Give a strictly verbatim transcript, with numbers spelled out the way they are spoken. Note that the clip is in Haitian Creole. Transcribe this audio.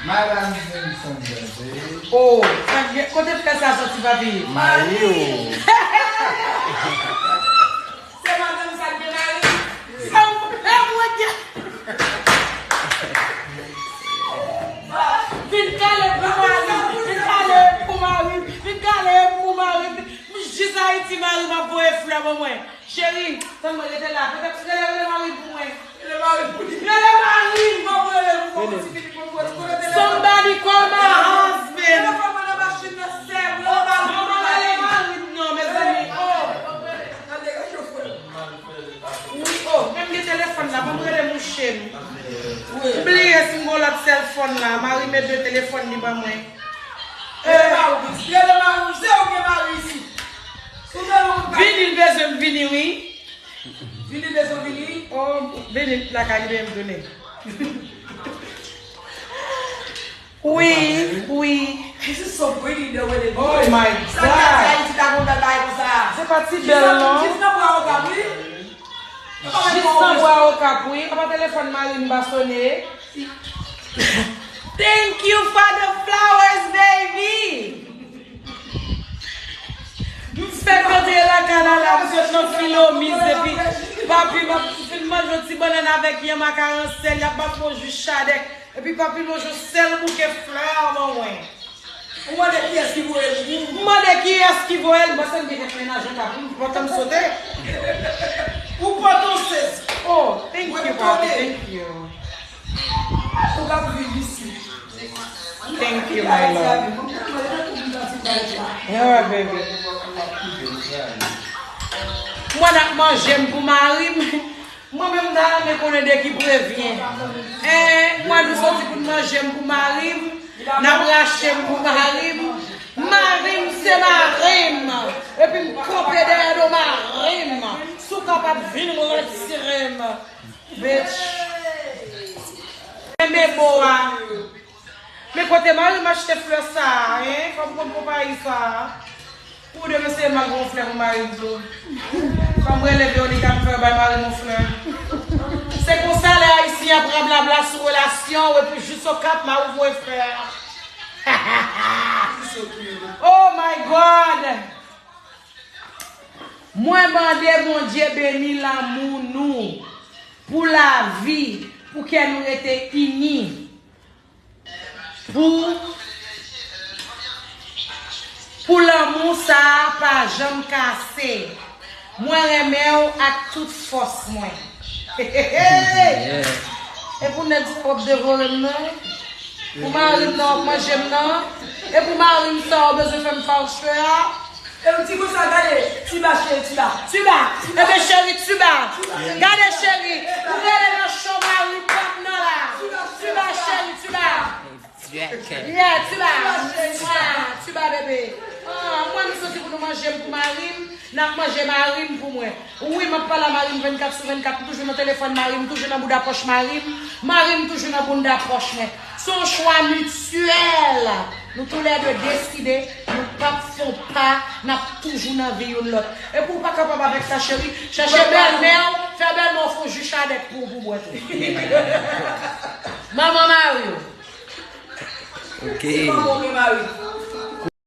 Madanm Jenson Dante. Oh, sa gen, kote frè sa soti, papi? Mari w. Se madanm sa k gen mari? Sa w fè mwen gen? Vin kale pou mari, vin kale pou mari, vin kale pou mari. M jis Ayiti, mari m ap voye flè ban mwen. Cheri, tann mwen, rete la. Rele, rele mari pou mwen. Rele mari pou li. Rele mari m. M ap rele pou mwen. Somebody call my husband. Telefòn mwen nan machin nan, sè mwen. Manman, rele mari m non, mezanmi. Oh. Wi, oh, menm gen telefòn la, ban m rele mouche m. M bliye si m gen lòt sèlfòn la. Mari m ede telefòn li ban mwen. Rele mari w, rele mari w, se ou gen mari isit. Vini, l bezwen m vini, wi. Vini, l bezwen vini. Oh, vini lakay li, men m tounen. Wi, wi. This is so pretty, the way they do it. Oh my God. Sa ki ap fè Ayiti ta kontan bay konsa? Se pa ti bèl, non. Jis nan bwa Okap, wi. Jis nan bwa Okap, wi. Apa telefòn mari m pa sonnen? Thank you for the flowers, baby. M fèk antre lakay la, la, m sot nan Filomiz, epi papi m ap fin manje yon ti bannann avèk yanm ak aransèl, y ap bat mwen jis chadèk. Epi papi manje yon sèl bouke flè ban mwen. Ou mande kiyès ki voye l pou ou? M mande kiyès ki voye l, m panse m te fèk menaje Okap, wi, m pantan m sote. Ou pantan w sezi. Oh, thank you, papi, thank you. Ou ka viv isit. Thank you, my love. Alright, baby. Mwen ap manje m pou mari m. Mwen menm m ta renmen konnen de ki prevyen. En, mwen nou soti pou n manje m pou mari m. N ap rache m pou mari m. Mari m se mari m. Epi m kanpe dèyè do mari m. Si w kapab vin retire m. Bitch. Men mo a. Men kote mari m achte flè sa a, en? Fò m konn konpayi sa a. Pou demen se m al gon flè pou mari m tou. Fò m rele Veronica m fè bay mari m yon flè. Se konsa lè Ayisyen ap rablabla sou relasyon w epi jis Okap mari w voye flè a. Oh my God! Mwen mande Bondye beni lanmou nou pou lavi, pou kè nou rete ini, pou, pou lanmou sa a pa janm kase. Mwen renmen w ak tout fòs mwen. E pou nèg sa w ap devore m nan? Pou mari m nan w ap manje m nan? E pou mari m sa w bezwen fè m fache a? E w di konsa, gade, Tiba cheri, Tiba. Tiba. Ebe cheri, Tiba. Gade cheri, ou rele nan cho mari pa m nan la. Tiba cheri, Tiba. Yeah, Tiba. Ah, Tiba bebe. Ah, mwen m soti pou nou manje m pou mari m, n ap manje mari m pou mwen. Wi, m ap pale a mari m vennkat sou vennkat, m toujou nan telefòn mari m, toujou nan bouda pòch mari m, mari m toujou nan bounda pòch mwen. Se yon chwa mityèl. Nou toulède deside, nou p ap fè yon pa, n ap toujou nan vi youn lòt. Epi w pa kapab avèk sa, cheri, chèche bèlmè w, fè bèlmè w fè yon ji chadèk pou w, pou w bwè tou. Manman mari w. Ok. Se manman w gen mari.